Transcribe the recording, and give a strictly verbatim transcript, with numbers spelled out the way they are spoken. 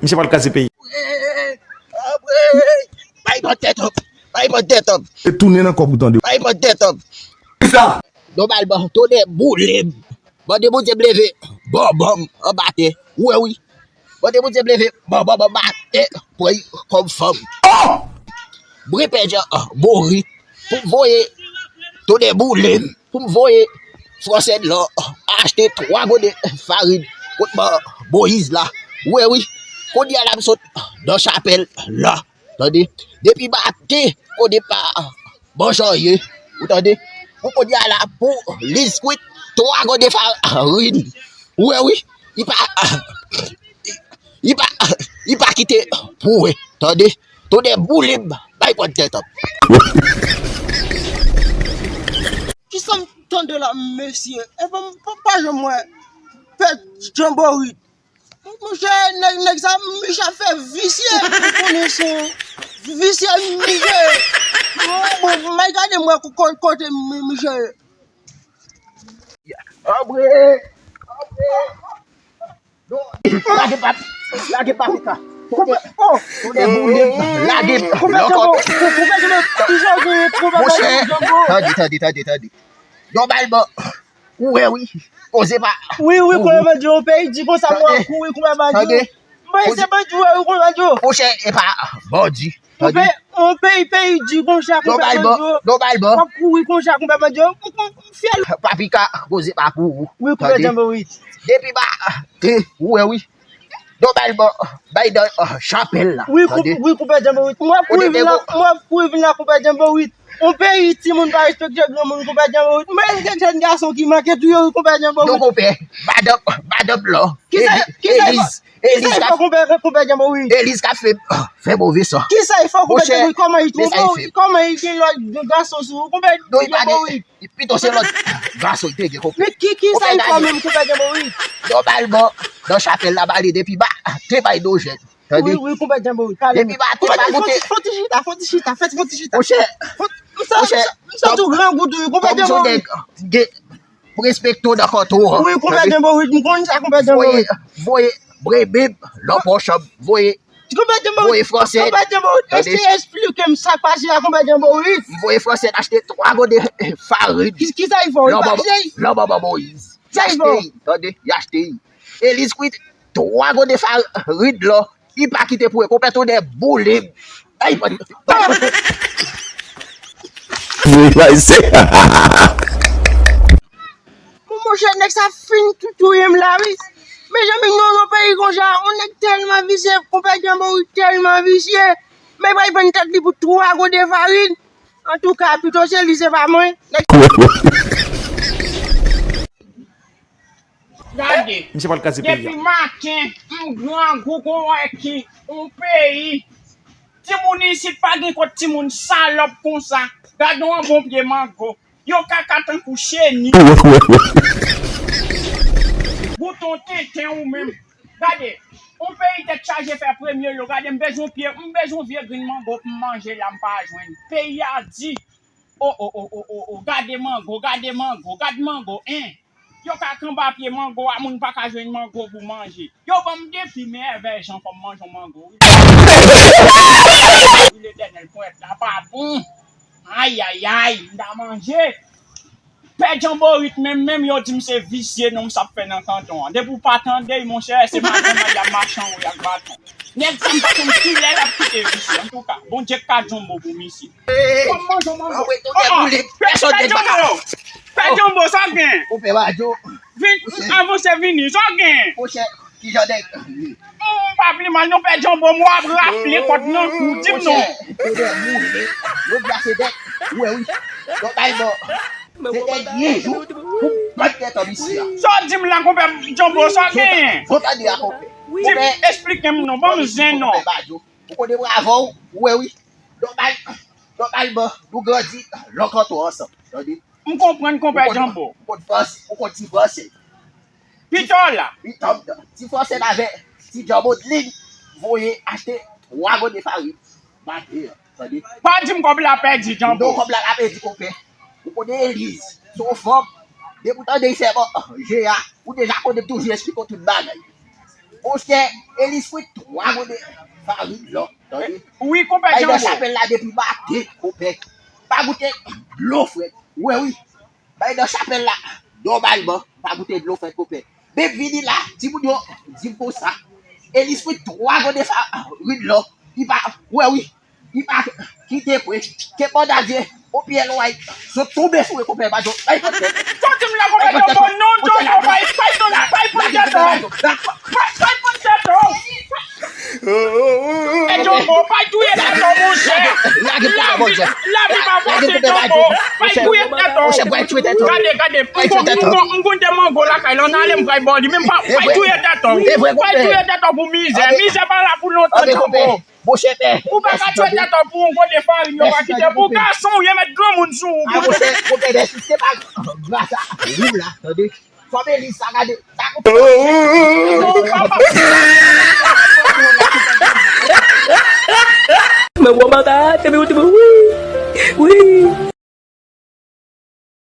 Misye pral kraze peyi. Bay bò tèt op. Bay bò tèt op. E tounen nan kòb ou tande. Bay bò tèt op. Donbal bò tonnè boule m. Mande Bondye m leve bò bò m anba tè. Ou wè wi. Mande Bondye m leve bò bò m anba tè. Pran kòm fanm. Mwen pèdi mori. Pou m voye tonnè boule m. Pou m voye fransèd la achte twa gode farin kot man Moyiz la. Ou wè wi. Kounye a la m sot nan chapèl la. Tande. Depi maten kounye pa manjan ye. Ou tande. Pou kounye a la pou Liz kwit twa gode farin. Ou wè wi. Li pa li pa li pa kite pou wè. Tande. Tonnè boule m. Bay pòt tèt an. Kisa m tande la mesye? Epa m pa janm wè pè Janborit. Monchè, nèg nèg sa Micha fè visye. Ou konnen se yon visye Micha ye. Bon, m al gade m wè kote Micha ye. Anbre. Anbre. Lage pa lage pa fika. Kote kote boule lage. Koupè janbo. Koupè janbo. Kijan ou koupè janbo. Tande tande tande tande. Donbal bò. Ou wè wi. Koze pa. Wi wi koupè janbo. Yon peyi di konsa mwen kouri koupè janbo. Mwen se bandi wè wi koupè janbo. Monchè e pa bandi. Yon peyi peyi di konsa koupè janbo. Donbal bò. W ap kouri konsa koupè janbo. Ou fyèl. Papi ka koze pa pou ou. Wi koupè janbo wi. Depi ba te ou wè wi. Donbal bò bay dan chapèl la. Wi koupè janbo wi. Mwen ap kouri vin la mwen ap kouri vin la koupè janbo wi. Yon peyi timoun pa respekte granmoun koupè janbo wi. Mwen gen jèn gason ki manke touye wi koupè janbo wi. Nou koupè. Badop badop lò. Kisa kisa Eliz Eliz kap koupè koupè janbo wi. Eliz kap fè fè move san. Kisa e fè koupè janbo wi kòman li twonpe wi kòman li gen lòt gason sou ou koupè janbo wi. Pito se lòt gason te gen konpè. Men ki ki sa li fè menm konpè Djanbo wi? Nòmalman nan chapèl la pale depi ba te bay do jèn. Tande? Wi wi konpè Djanbo wi pale. Depi ba te bay kote. Fon ti chita, fon ti chita, fè fon ti chita. Monchè. Monchè. M santi w grangou tou wi konpè Djanbo wi. Gen m respekte w nan kòtò an. Wi konpè Djanbo wi, m konn sa konpè Djanbo wi. Voye voye bre bib nan pòch an, voye Konpè Djanbo wi. Voye fransè. Konpè Djanbo wi. Tande. Eseye esplike m sa k pase a konpè Djanbo wi. M voye fransè achte twa gode farin. Ki kisa li fè w? Li pase. Lanmò ban Moyiz. Sa li fè w? Tande, li achte l. Eliz kwit twa gode farin lò. Li pa kite pou e konpè tonè boule m. Ay, pa. Wi, bay se. Mon monchè nèg sa fin tou touye m la wi. Mezanmi nou nan peyi konsa, yon nèg tèlman visye, konpè Djanbo wi tèlman visye. Men pral vann tèt li pou twa gode farin. Antouka pito se li se pa mwen. Gade, depi maten m grangou kon wè ki yon peyi. Timoun isit pa gen kot timoun salòp konsa. Gade yon bon pye mango. Yo kaka tankou cheni. Bouton tenten ou menm. Gade, yon peyi tèt chaje fè premye yo. Gade m bezwen pye, m bezwen vye grenn mango pou m manje la m pa jwenn. Peyi a di. O o o o o o gade mango, gade mango, gad mango en. Yo ka kanba pye mango a moun pa ka jwenn mango pou manje. Yo ban m depi men èvè jan fò m manje yon mango wi. Wi Letènèl ponyèt la pa bon. Ayayay m ta manje. Pè Djanborit menm menm yo di m se visye non m sa ap fè nan kanton an. Depi w pa tande l monchè se madanm an y ap mache anwo y ak baton. Nèg sa m pa konn kilè l ap kite visye. Antouka, Bondye k ka djonbo pou misye. Kòm manzè manzè. Pè djanbo! Pè djanbo, sa w gen? Ou pè badjo. Vin, avanse vini, sa w gen? Monchè, kijan nèg ye? M pa pi mal non pè djanbo, m w ap raple kòd nan kou, di m non. Monchè, se dèk moule, yo glase dèk, ou wè wi. Yo bay bò. Se dènye jou pou bat tèt an isi a. Sa w di m la konpè djanbo, sa w genyen? Di m, esplike m non, ban m zen non. Ou konnen m avè w, ou wè wi. Nòmal, nòmalman, nou grandi nan kanton ansanm, tande. M konprann konpè Djanbo. Ou konn Frans, ou konn ti Fransè. Pito la. Pito m nan. Ti Fransè avè ti Djanbo Dlin voye achte twa gode farin. Maten an, tande. Pa di m kòb la pèdi Djanbo. Non, kòb la pa pèdi konpè. Ou konnen Eliz, se yon fanm. Depi w tande l fè manje a, ou deja konnen m toujou esplike w tout bagay. Monchè, Elis frit twa gode farin lò, tande. Wi, konpè Bay nan Django. Chapèl la depi maten, konpè. Pa goute dlo frèt. Ou wè wi. Bay nan chapèl la, nòmalman, pa goute dlo frèt, konpè. Men vini la, timoun yo, di m konsa. Elis frit twa gode farin lò. Li pa, ou wè wi. Li pa kite pre. Ke bòdadye, o pye lway. Sot tonbe sou e konpè Bajo. Bay konpè. Soti m la konpè Django, non Django, bay, bay, bay, bay, bay, bay, bay, bay, bay, bay, bay, bay, E Django, bay touye tèt ou, monchè. Lavi, lavi pa fasil, Django. Bay touye tèt ou. Gade, gade. M gon, m gon, m gon de mango lakay la. Ann ale, m pral ba w li. Men bay touye tèt ou. Bay touye tèt ou pou mizè. Mizè pa la pou lontan, Django. Ou pa ka touye tèt ou pou yon gode farin, yo pa kite pou gason, ou ye met granmoun sou ou. Fòm Elis sa gade. Sa Men bon bagay, te mwen, te mwen, wi, wi.